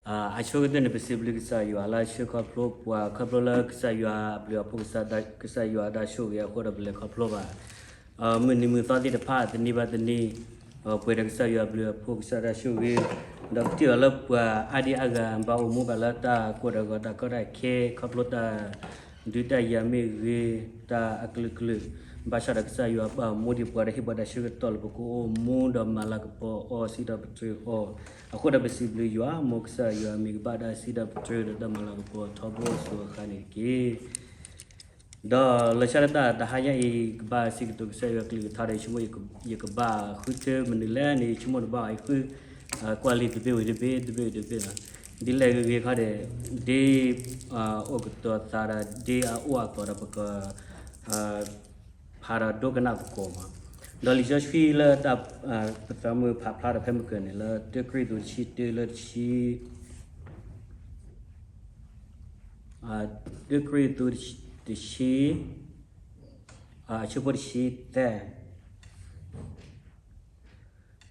အဆိကတၢၢ်န့ၣ် ပစံးဘျုးကစၢ်ယွၤလၢအဆှၢခီဖျိပှၤ ခီဖျိလၢကစၢ်ယွၤအဘျုးအဖှိၣ် ကစၢ်ယွၤအတၢ်ဆိၣ်ဂ့ၤအဃိဒီး ပလဲၤခီဖျိဘၣ် မုၢ်နံၤမုၢ်သီသ့ၣ်တဖၣ် တနံၤဘၣ်တနံၤ ပှဲၤဒီးကစၢ်ယွၤအဘျုးအဖှိၣ် ကစၢ်တၢ်ဆိၣ်ဂ့ၤ ဒီးကထံၣ်အီၤလၢပှၤအါဒံအါဂၤ ဘၣ်အိၣ်မူဘၣ်လၢတၢ်ကိၢ်တၢ်ဂီၤ တၢ်ကီတၢ်ခဲ ခီဖျိတၢ်ဒုးတၢ်ယၤမ့ၢ်ဂ့ၤ တၢ်အကလုာ်ကလုာ် ဘၣ်ဆၣ်ဒီးကစၢ်ယွၤဘၣ်မူဒံးပှၤဒီးဟ့ၣ်ပှၤတၢ်ဆၢကတီၢ်လၢပကအိၣ်မူဒီးမၤလၤကပီၤအီၤ စံးထီၣ်ပတြၢၤအီၤ အဃိဒီးပစံးဘျုးယွၤ မ်ကစၢ်ယွၤအမံၤကဘၣ်တၢ်စံးထီၣ်ပတြၢၤဒီးတၢ်မၤလၤကပီၤထီဘိအစိၤအဃၣ်န့ၣ်တက့ၢ်. ဒီးလီၤဆီဒၣ်တၢ်တဟါညါအံၤ ကဘၣ်စံးကတိၤကစၢ်ယွၤကလုၢ်ကထါဒီး ယဆိကမိၣ် ယကဘၣ်ဃုထၢမနုၤလဲၣ်န့ၣ် ယဆိကမိၣ်တဘၣ်အံၤ ယဃု ကွၢ်လံာ်တဘ့ၣ်ဝံၤတဘ့ၣ် တဘ့ၣ်ဝံၤတဘ့ၣ်လီၤ. ဒ်လဲၣ်ဂ့ၤဂ့ၤခီဒီး ဒ် အိၣ်ကတီၤသးဒီး ဒ်အအိၣ်အသိးဒီး ပက ဖးဒီးဒိကနၣ်သကိးမး. ဒီးလံာ်စီဆှံလၢတၢ် ပသးမုၢ်ဖးဖျါဒီးဖဲမုၢ်ကၢၤန့ၣ် လၢတၢကရံၣ်သူးတဆံတၢ လၢတဆံ တၢကရံၣ်သူးတဆံ အဆၢဖိတဆံသၢ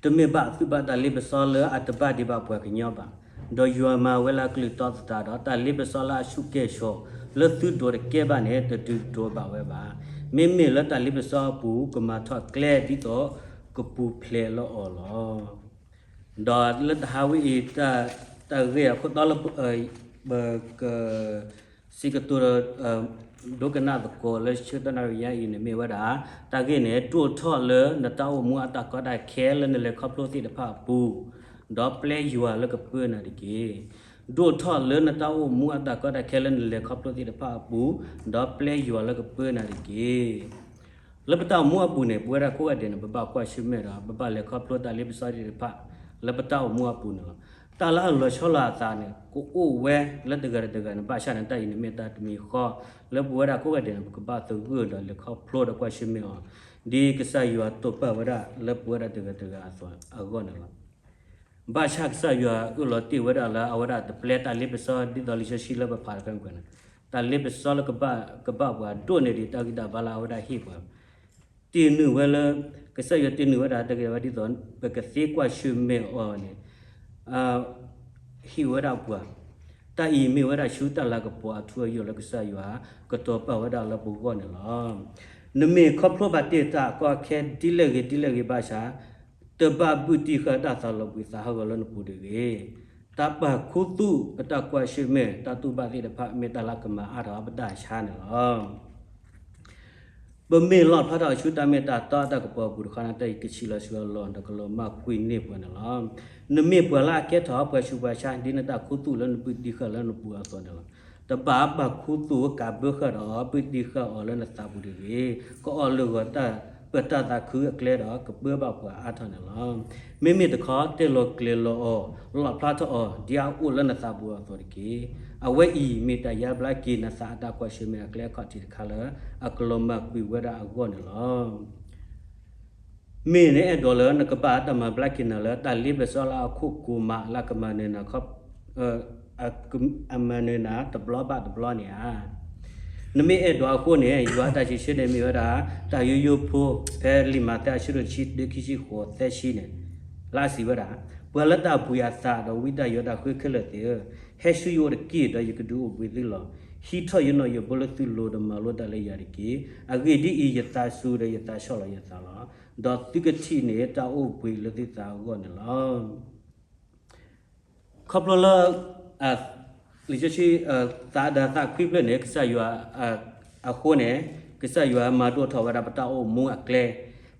တမ့ၢ်ဘၣ်သုဘၣ်တၢ်လ့ပစီလၢအတဘၣ်ဒံးဘၣ်ပှၤကညီဘၣ်. ဒီးယွၤမၤဝဲလၢအကလုၢ်တီသတးဒီး တၢ်လ့ပစီလၢအဆူးကဲၣ်ဆိး လၢသုဒိးတကဲဘၣ်န့ၣ် တတုၤဒိးဘၣ်ဝဲဘၣ်. မ့မ့ၢ်လၢတၢ်လ့ပစီအပူၤ ကမၤထီၣ်ကျဲဒ်သိးကပူၤဖျဲးလၢအီၤလီၤ. ဒီးလၢတဟါဝဲအံၤ တၢ်ဂ့ၢ်အခိၣ်တီလၢ ပက စံးကတိၤ ဒိကနၣ်သကိးလၢဆၢကတီၢ်နၣ်ရံၣ်ညါအံၤန့ၣ်မ့ၢ်ဝဲဒၣ် တၢ်ဂ့ၢ်န့ၣ် ဒိၣ်ထီၣ်လၢနတၢ်အိၣ်မူအတၢ်ကီတၢ်ခဲလၢနလဲၤခီဖျိသ့ၣ်တဖၣ်အပူၤ, ဒီးပျဲယွၤလၢကပၢနၤတက့ၢ်. ဒိၣ်ထီၣ်လၢနတၢ်အိၣ်မူအတၢ်ကီတၢ်ခဲလၢနလဲၤခီဖျိသ့ၣ်တဖၣ်အပူၤ, ဒီးပျဲယွၤလၢကပၢနၤတက့ၢ်. လၢပတၢ်အိၣ်မူအပူၤန့ၣ် ပဝဲဒၣ်ကိးဂၤဒဲးန့ၣ် ပဘၣ်ကွၢ်ဆၢၣ်မဲာ်ဒီး ပဘၣ်လဲၤခီဖျိတၢ်လ့ပစီသ့ၣ်တဖၣ် လၢပတၢ်အိၣ်မူအပူၤန့ၣ်လီၤ. တၢ်လၢအလီၤဆီလိာ်အသးန့ၣ် ကအိၣ်ဝဲလၢတဂၤဒီးတဂၤန့ၣ် ဘၣ်ဆၣ်န့ၣ် တၢ်အံၤန့ၣ်မ့ၢ်တၢ်တမံၤဃီ လၢပဝဲဒၣ်ကိးဂၤဒဲးန့ၣ် ပကဘၣ်သဂၢၢ်ဒီးလဲၤခီဖျိဒီးကွၢ်ဆၢၣ်မဲာ်အီၤ ဒ်ကစၢ်ယွၤတိာ်ပာ်ဝဲဒၣ်လၢပဝဲဒၣ်တဂၤတဂၤအသိးအဂီၢ်န့ၣ်လီၤ. ဘၣ်ဆၣ်ကစၢ်ယွၤအၢၣ်လီၤတ့ၢ်ဝဲဒၣ်လၢအဝဲဒၣ်တပျဲတၢ်လ့ပစီ ဒ်သိးလံာ်စီဆှံလၢပဖးတဖဲမုၢ်ကၢၤန့ၣ်, တၢ်လ့ပစီလၢကဘၣ်ပှၤဒိၣ်န့ၢ်ဒံးတၢ်ဂံၢ်တၢ်ဘါလၢအဝဲဒၣ်ဟ့ၣ်ပှၤ တ့ၢ်နုာ်ဝဲလၢ ကစၢ်ယွၤတ့ၢ်နုာ်ဝဲဒၣ်တၢ်ဂံၢ်တၢ်ဘါဒ်သိး ပကသ့ကွၢ်ဆၢၣ်မဲာ်အီၤန့ၣ် ဟ့ၣ်ဝဲဒၣ်ပှၤ, တၢ်အံၤမ့ၢ်ဝဲဒၣ်ဆူတၢ်လၤကပီၤအထူအယိာ်လၢကစၢ်ယွၤ ကတိၤပာ်ဝဲဒၣ်လၢပဂီၢ်န့ၣ်လီၤ. နမ့ၢ်ခီဖျိဘၣ်တ့ၢ်တၢ်ကီခဲဒ်လဲၣ်ဂ့ၤဒ်လဲၣ်ဂ့ၤဘၣ်ဆၣ်, တဘၣ်ဘုၣ်တံၢ်ဃာ်တၢ်သးလီၤဘှံးသးဟးဂီၤလၢနပူၤတဂ့ၤ. တၢ်ပာ်ခူသူၣ်ပတၢ်ကွၢ်ဆၢၣ်မဲာ် တၢ်တူၢ်ဘၣ်သ့ၣ်တဖၣ် မ့ၢ်တၢ်လၢကမၤအါထီၣ်ပတၢ်ဆါန့ၣ်လီၤ. ပမ့ၢ်လီၣ်ဖျါထီၣ်ဆူတၢ်မ့ၢ်တၢ်တီအတၢ်ကပီၤအပူၤတခီန့ၣ် တၢ်အံၤကဆံးလီၤစှၤလီၤ ဒီးကလီၤမၢ်ကွံာ်န့ၢ်ပှၤန့ၣ်လီၤ. နမ့ၢ်ပှၤလၢအကဲထီၣ်ပှၤဆူးပှၤဆါ ဒ်နတၢ်ခူသူၣ်လၢနဘုၣ်တံၢ်ဃာ်လၢနပူၤအသိးန့ၣ်လီၤ. တဘၣ်ပာ်ခူသူၣ်ကးဘၢဃာ်ဒီး ဘုၣ်တံၢ်ဃာ်အီၤလၢနသးပူၤတဂ့ၤ. ကအီၣ်လၢဂီၤတၢ်ပတၢ်သးခုအကျဲဒီး ကပၢဘၣ်ပှၤအါထီၣ်န့ၣ်လီၤ. မ့မ့ၢ်တခီ တဲလီၤကျဲၤလီၤအီၤ လီၣ်ဖျါထီၣ်အီၤ ဒ်အအိၣ်လၢနသးပူၤအသိးတက့ၢ်. အဝဲအံၤမ့ၢ်တၢ်ယါဘျါက့ၤနသးအတၢ်ကွၢ်ဆၢၣ်မဲာ်အကျဲအခီၣ်ထံးတခါလၢ အကလီၤမၢ်ကွံာ်ဝဲဒၣ်အဂီၢ်န့ၣ်လီၤ. မ့ၢ်နအဲၣ်ဒိးလၢနကဘၣ်တၢ်မၤဘျါက့ၤနၤလၢ တၢ်လ့ပစီလၢအခိၣ်ကိၤမးလၢကမၤနၢၤနၤ အမၤနၢၤနၤတဘျီဘၣ်တဘျီန့ၣ်ဧါ. နမ့ၢ်အဲၣ်ဒိးအဃိန့ၣ် ယွၤအတၢ်စံးဆၢန့ၣ်မ့ၢ်ဝဲဒၣ် တၢ်ယိယိဖိ ဖဲလံာ်မးသဲအဆၢဒိၣ်တဆံတၢ ခံဆံဃိးသၢဆံန့ၣ် လၢအစံးဝဲဒၣ်, ပှၤလၢတၢ်ဘှံးအသးဒီးဝံတၢ်ယီၤတၢ်ဃၢခဲလၢာ်သ့ၣ်ဧၢ, ဟဲဆူယအိၣ်တက့ၢ် ဒီးယကဒုးအိၣ်ဘှံးသုလီၤ. ဟံးထီၣ်ယနီၣ်ယိးဘိလၢသုလိၤဒီးမၤလိတၢ်လၢယၤတက့ၢ်. အဂ့ၢ်ဒ်အံၤ, ယသးစူၤဒီးယသးဆီၣ်လီၤယသးလီၤ. ဒီးသုကထံၣ်န့ၢ်တၢ်အိၣ်ဘှံးလၢသုသးအဂီၢ်န့ၣ်လီၤ. ခီဖျိလၢ လံာ်စီဆှံ သးဒီးသးခွံဖျၢၣ်န့ၣ် ကစၢ်ယွၤအဃိန့ၣ် ကစၢ်ယွၤမၤဒိၣ်ထီၣ်ဝဲဒၣ်ပတၢ်အိၣ်မူအကျဲ,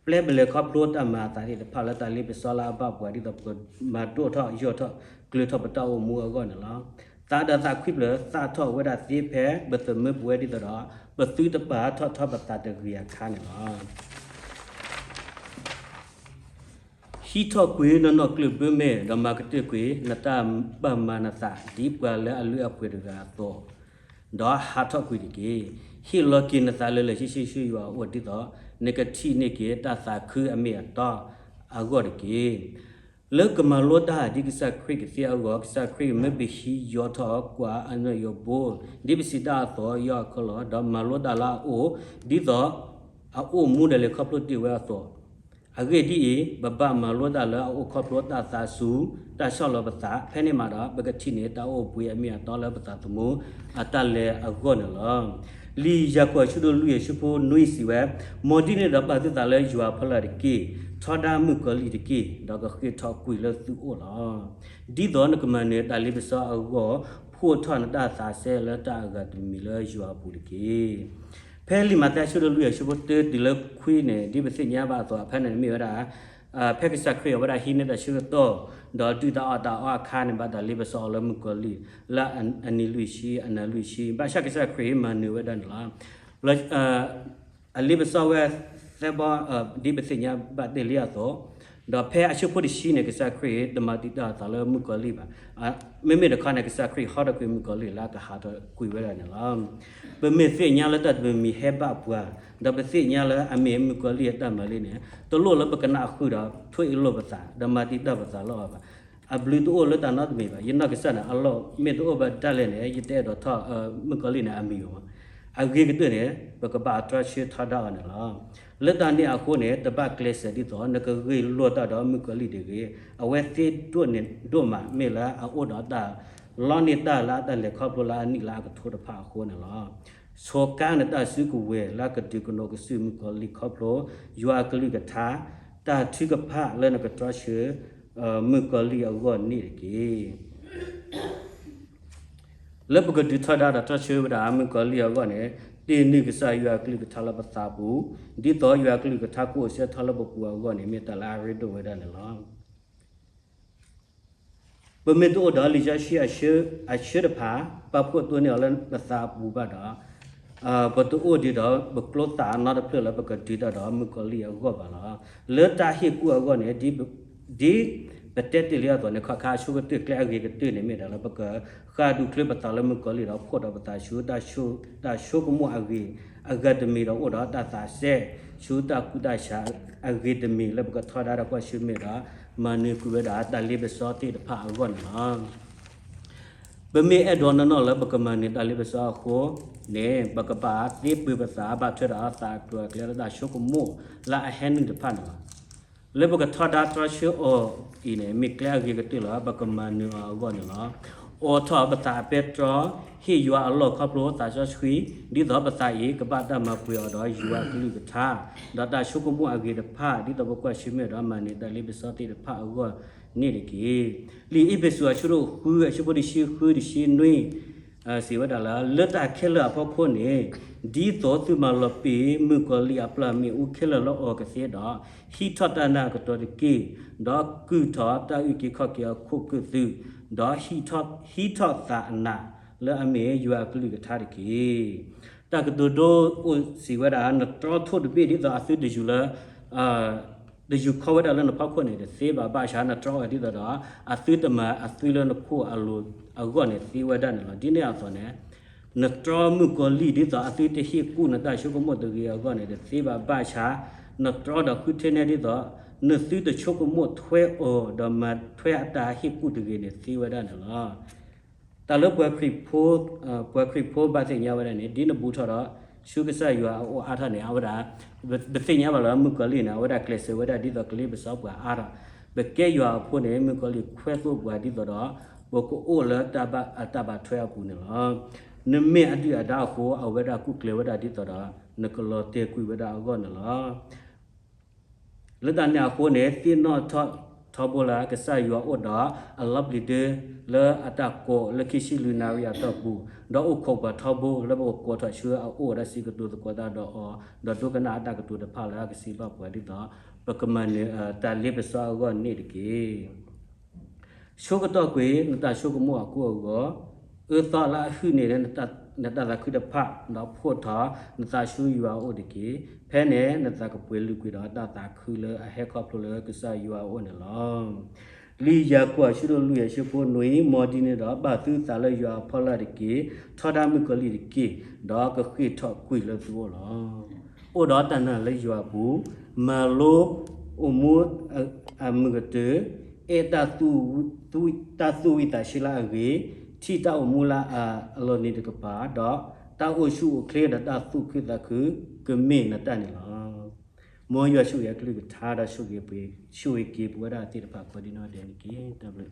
ပျဲပလဲၤခီဖျိတၢ်မၤအသးသ့ၣ်တဖၣ်လၢတၢ်လ့ပစီလၢအဘၣ်ပှၤဒ်သိးပကမၤဒိၣ်ထီၣ်ယိာ်ထီၣ်ကျဲၤထီၣ်ပတၢ်အိၣ်မူအဂီၢ်န့ၣ်လီၤ. သးဒီးသးခွံဖျၢၣ် သၣ်ထီၣ်ဝဲဒၣ်သ့ဖဲပသမၢပဝဲဒ်သိးဒီး ပသုတပာ်ထီၣ်ထီပသးတဂ့ၤအခါန့ၣ်လီၤ. ဟံးထီၣ်ကွံာ်နနီၣ်ကျၢၢ်ဘၢမဲာ် ဒီးမၤကတၢၢ်ကွံာ် နတၢ်ဘၣ်မၤနသး ဒ်ပှၤလၢအလုၢ်အပှ့ၤတဂၤအသိး, ဒီးဟးထီၣ်ကွံာ်တက့ၢ်. ဟ့ၣ်လီၤက့ၤနသးလၢလၢာ်ဆ့ဆ့ဆူယွၤအအိၣ်ဒ်သိး နကထံၣ်န့ၢ်က့ၤတၢ်သးခုအမ့ၢ်အတီအဂီၢ်တက့ၢ်. လၢကမၤလိတၢ်ဒ်ကစၢ်ခရံာ်ကသ့အဂီၢ်, ကစၢ်ခရံာ်မၢပဟံးယီၤထီၣ်ကွၢ်အနီၣ်ယိးဘိ ဒ်ပစံးတၢ်အသိးယီၢ်အခီလီၤ, ဒီးမၤလိတၢ်လၢအအိၣ် ဒ်သိးအအိၣ်မူဒီးလဲၤခီဖျိတ့ၢ်ဝဲအသိး, အဂ့ၢ်ဒ်အံၤ, ပဘၣ်မၤလိတၢ်လၢအအိၣ်ခီဖျိတၢ်သးစူၤ, တၢ်ဆီၣ်လီၤပသး, ဖဲန့ၣ်မးဒီး ပကထံၣ်န့ၢ်တၢ်အိၣ်ဘှံးအမ့ၢ်အတီလၢပသးသမူအတၢ်လဲၤအဂီၢ်န့ၣ်လီၤ. လံာ်ယၤကိာ်အဆၢဒိၣ်လွံၢ်အဆၢဖိနွံစံးဝဲ, မ်ဒ်န့ၣ်ဒီးပာ်သုသးလၢယွၤအဖီလာ်တက့ၢ်, ထီဒါမုၣ်ကီၤလံၢ်တက့ၢ်, ဒီးကဃ့ၢ်ထီၣ်ကွံာ်လၢသုအိၣ်လီၤ. ဒ်သိးနကမၤနၢၤတၢ်လ့ပစီအဂီၢ်, ဖှိၣ်ထီၣ်နတၢ်သးစဲလၢတၢ်အဂၤတမံၤလၢယွၤအပူၤတက့ၢ်. ဖဲလံာ်မးသဲအဆၢဒိၣ်လွံၢ်အဆၢဖိတၢတုၤလၢခွံန့ၣ် ဒ်ပသ့ၣ်ညါဘၣ်အသိး ဖဲန့ၣ်မ့ၢ်ဝဲဒၣ် ဖဲကစၢ်ခရံာ်အဝဲဒၣ်ဟံးန့ၢ်တၢ်ဆၢကတီၢ်, ဒီးဒုၣ်တၢ်အီၣ်တၢ်အီအခါန့ၣ် ဘၣ်တၢ်လ့ပစီအီၤလၢမုၣ်ကီၤလံၢ် လၢအနံၤလွံၢ်ဆံ အနၤလွံၢ်ဆံ, ဘၣ်ဆၣ်ကစၢ်ခရံာ်မၤနၢၤဝဲဒၣ်န့ၣ်လီၤ. အလ့ပစီဝဲသၢဘီ, ဒ်ပသ့ၣ်ညါဘၣ်တ့ၢ်လံအသိး, ဒီးဖဲအဆၢဖိတဆံန့ၣ် ကစၢ်ခရံာ်တမၤတံာ်တာ်အသးလၢမုၣ်ကီၤလံၢ်ဘၣ်. မ့မ့ၢ်တခီန့ၣ် ကစၢ်ခရံာ်ဟီထီၣ်ကွံာ်မုၣ်ကီၤလံၢ်လၢအကဟးထီၣ်ကွံာ်ဝဲဒၣ်န့ၣ်လီၤ. ပမ့ၢ်သ့ၣ်ညါလၢတၢ်တမံၤမံၤဟဲဘၣ်ပှၤ, ဒီးပသ့ၣ်ညါလၢအမ့ၢ်မုၣ်ကီၤလံၢ်အတၢ်မၤလံန့ၣ် တလိၣ်လၢပကနၣ်ဃုာ်ဒီး ထွဲအ့ၣ်လိာ်ပသး ဒီးမၤတံာ်တာ်ပသးလၢအီၤဘၣ်. အဘျုးတအိၣ်လၢတၢ်နီတမံၤဘၣ်. ယနီၢ်ကစၢ်န့ၣ် အလီၢ်မ့ၢ်တအိၣ်ဘၣ်ဒၣ်လဲာ်န့ၣ် ယတအဲၣ်ဒိးထီၣ်မုၣ်ကီၤလံၢ်န့ၣ်အမံၤဘၣ်. အဂ့ၤကတၢၢ်န့ၣ် ပကဘၣ်တြီဆၢထီဒါအီၤန့ၣ်လီၤ. လၢတၢ်န့ၣ်အဃိန့ၣ် တဘၣ်ကျဲးစၢးဒ်သိး နကဂ့ၢ်လိာ်တၢ်ဒီးမုၣ်ကီၤလံၢ်တဂ့ၤ. အဝဲသ့ဒိၣ်န့ၢ်ဒိၣ်မးမ့ၢ်လၢအအိၣ်ဒီးတၢ် လီန့ၢ်တၢ်လၢအတၢ်လဲၤခီဖျိလၢအနံၣ်လၢအကထိတဖၣ်အဃိန့ၣ်လီၤ. ဆိးကါနတၢ်စုကဝဲၤလၢကဒုးကနိးကစုာ်မုၣ်ကီၤလံၢ်ခီဖျိ ယွၤအကလုၢ်ကထါ, တၢ်ထုကဖၣ်လၢနကတြီဆၢ မုၣ်ကီၤလံၢ်အဂီၢ်န့ၣ်တက့ၢ်. လၢပကဒုးထီဒါဒီးတြီဆၢဝဲဒၣ်မုၣ်ကီၤလံၢ်အဂီၢ်န့ၣ် တ့ၢ်နုာ်ကစၢ်ယွၤအကလုၢ်ကထါလၢပသးပူၤ, ဒ်သိးယွၤအကလုၢ်ကထါကအိၣ်စဲထီၣ်လၢပပူၤအဂီၢ်န့ၣ် မ့ၢ်တၢ်လၢအရ့ဒိၣ်ဝဲဒၣ်န့ၣ်လီၤ. ပမ့ၢ်တအိၣ်ဒီးလံာ်စီဆှံအဆၢတဖၣ် ပာ်ဖှိၣ်တိၢ်န့ၢ်အီၤလၢပသးအပူၤဘၣ်ဒီး ပတအိၣ်ဒံးဒီးပကျိသၣ်အနီတဖျၢၣ်လၢပကဒုးတၢ်ဒီးမုၣ်ကီၤလံၢ်အဂီၢ်ဘၣ်လီၤ. လၢတၢ်ဟ့ၣ်ကူၣ်အဂီၢ်န့ၣ် ဒ်ပတဲတ့ၢ်လံအသိးန့ၣ် ခီၣ်ခါအဆိကတၢၢ်ကျဲအဂ့ၤကတၢၢ်န့ၣ်မ့ၢ်ဒၣ်လၢပကဃၣ်ဒူၣ်ချၢပသးလၢမုၣ်ကီၤလံၢ်ဒီးဖှိၣ်ဒီးပသးဆူ တၢ်ဆိကမိၣ်အဂ့ၤ အဂၤတမံၤဒီးအိၣ်ဒီးတၢ်သးစဲ ဆူတၢ်ကူၣ်တၢ်ဆးအဂ့ၤတမံၤလၢပကထီဒါဒီးကွၢ်ဆၢၣ်မဲာ်ဒီး မၤနၢၤကွံာ်ဝဲဒၣ်တၢ်လ့ပစီသ့ၣ်တဖၣ်အဂီၢ်န့ၣ်လီၤ. ပမ့ၢ်အဲၣ်ဒိးနီၢ်နီၢ်လၢပကမၤနၢၤတၢ်လ့ပစီအဃိန့ၣ် ပကဘၣ်သ့ပၢၤပသးဘၣ်ထွဲဒီးသးအကျိၤအကျဲလၢတၢ်ဆိကမိၣ်လၢအဟဲနုာ်တဖၣ်န့ၣ်လီၤ. လၢပကထီဒါတြီဆၢအီၤအံၤန့ၣ် မ့ၢ်ကျဲအဂ့ၤကတၢၢ်လၢပကမၤနၢၤအီၤအဂီၢ်န့ၣ်လီၤ. အိးထီၣ်ပသးအပဲတြီ, ဟ့ၣ်ယွၤအလီၢ်ခီဖျိသးစီဆှံ, ဒ်သိးပသးအံၤကဘၣ်တၢ်မၤပှဲၤအီၤဒီးယွၤအကလုၢ်ကထါ, ဒီးတၢ်ဆိကမိၣ်အဂ့ၤတဖၣ် ဒ်သိးပကွၢ်ဆၢၣ်မဲာ်ဒီးမၤနၢၤတၢ်လ့ပစီသ့ၣ်တဖၣ်အဂီၢ်န့ၣ်တက့ၢ်. လံာ်အ့းဖ့းစူးအဆၢဒိၣ်ဃုအဆၢဖိတဆံဃုတဆံနွံ စံးဝဲဒၣ်လၢ လၢတၢ်ခဲလၢာ်အဖီခိၣ်န့ၣ် ဒ်သိးသုမၤလီၤပံာ်မုၣ်ကီၤလံၢ်အပျၢ်မ့ၣ်အူခဲလၢာ်လၢအီၤကသ့ဒီး, ဟံးထီၣ်တၢ်နာ်အကတီၤတက့ၢ်, ဒီးကုၢ်ထီၣ်တၢ်အုၣ်က့ၤခီၣ်က့ၤအခိၣ်ကၢၢ်သုး, ဒီးဟံးထီၣ်သးအနးလၢအမ့ၢ်ယွၤအကလုၢ်ကထါတက့ၢ်. တၢ်ကတိၤဒိအိၣ်စံးဝဲဒၣ် နတြီထိၣ်တဘ့ၣ်ဒ်သိးအသုတယူၤလၢ တယူၤခီဝဲဒၣ်လၢနဖီခိၣ်န့ၣ် တသ့ဘၣ် ဘၣ်ဆၣ်နတြီဝဲဒ်သိးဒီး အသုတမၤအသုလၢနခိၣ်အလိၤအဂီၢ်န့ၣ် သ့ဝဲဒၣ်န့ၣ်လီၤ. ဒ်န့ၣ်အသိးန့ၣ် နတြီမုၣ်ကီၤလံၢ်ဒ်သိးအသုတဟ့ၣ်ကူၣ်နတၢ်ဆိကမိၣ်တဂ့ၤအဂီၢ်န့ၣ် တသ့ဘၣ် ဘၣ်ဆၣ် နတြီဒီးဃုထၢနဲဒ်သိး နသုတဆိကမိၣ်ထွဲအီၤ ဒီးမၤထွဲအတၢ်ဟ့ၣ်ကူၣ်တဂ့ၤန့ၣ် သ့ဝဲဒၣ်န့ၣ်လီၤ. တၢ်လၢပှၤခရံာ်ဖိ ပှၤခရံာ်ဖိဘၣ်သ့ၣ်ညါဝဲဒၣ်န့ၣ် ဒ်နဘူးထီၣ်ဒီး ဆူကစၢ်ယွၤအအိၣ်အါထီၣ်န့ၣ် အဝဲဒၣ် ပသ့ၣ်ညါဘၣ်လၢမုၣ်ကီၤလံၢ်န့ၣ် အဝဲဒၣ်ကျဲးစၢးဝဲဒၣ်ဒ်သိးကလ့ပစီပှၤအါထီၣ်, ပကဲယွၤအဖိန့ၣ် မုၣ်ကီၤလံၢ်ခွဲသိၣ်ပှၤဒ်သိးဒီး ပကအိၣ်လၢတၢ်ဘၣ်ထွဲအပူၤန့ၣ်လီၤ. နမ့ၢ်အဒုၣ်အဒါအဃိ အဝဲဒၣ်ကူၣ်ကျဲၤဝဲဒၣ်ဒ်သိးဒီး နကလီၤတဲာ်ကွံာ်ဝဲဒၣ်အဂီၢ်န့ၣ်လီၤ. လၢတၢ်န့ၣ်အဃိန့ၣ် သ့ၣ်နီၣ်ထီဘိလၢကစၢ်ယွၤအိၣ်ဒီးအလီၤပျံၤဒၢ လၢအတၢ်ကိးလၢခံဆံလွံၢ်နၣ်ရံၣ်အတီၢ်ပူၤ, ဒီးအိၣ်ခိးပှၤထီဘိလၢပကကိးထီၣ်ဆူအအိၣ်ဒီးစံးကတိၤသကိးတၢ်ဒီးအီၤ, ဒီးဒိကနၣ်အတၢ်ကတိၤတဖၣ်လၢအကစံးဘၣ်ပှၤဒ်သိး ပကမၤနၢၤတၢ်လ့ပစီအဂီၢ်န့ၣ်တက့ၢ်. ဆိကတီၢ်ကွံာ်နတၢ်ဆိကမိၣ်အကိၢ်အဂီၢ်, အၢသီလၢအဟုၣ်န့ၢ်လၢနတၢ်သးခုတဖၣ်, ဒီးဖှိၣ်ထီၣ်နသးဆူယွၤအအိၣ်တက့ၢ်. ဖဲန့ၣ် နသးကပှဲၤလုာ်ကွံာ်ဒီးတၢ်သးခုလၢအဟဲခီဖျိလၢကစၢ်ယွၤအအိၣ်န့ၣ်လီၤ. လံာ်ယၤကိာ်အဆၢဒိၣ်လွံၢ်အဆၢဖိနွံ, မ်ဒ်န့ၣ်ဒီး ပာ်သုသးလၢယွၤအဖီလာ်တက့ၢ်. ထီဒါမုၣ်ကီၤလံၢ်တက့ၢ်, ဒီးကဃ့ၢ်ထီၣ်ကွံာ်လၢသုအိၣ်လီၤ. အိၣ်ဒီးတၢ်နာ်လၢယွၤအပူၤ, မၤလိအိၣ်မူအမုာ်ကတၢၢ်, အဲၣ်တၢ် တၢ်သူၣ်ဝံၣ်သးဆၢလၢအဂ့ၤ, ထံၣ်တၢ်အိၣ်မူလၢအလီၤနံၤတကပၤ, ဒီးတၢ်အိၣ်ဆူၣ်အိၣ်ချ့ဒီးတၢ်သူၣ်ခုသးခု ကမ့ၢ်နတၢ်န့ၣ်လီၤ. မ်ယွၤဆိၣ်ဂ့ၤအကလုၢ်ကထါဒီးဆိၣ်ဂ့ၤပှၤ, ဆိၣ်ဂ့ၤက့ၤပဝဲဒၣ်သ့ၣ်တဖၣ်ကိးဒံနီၢ်ဒဲးန့ၣ်တက့ၢ်. တၢ်ဘျုး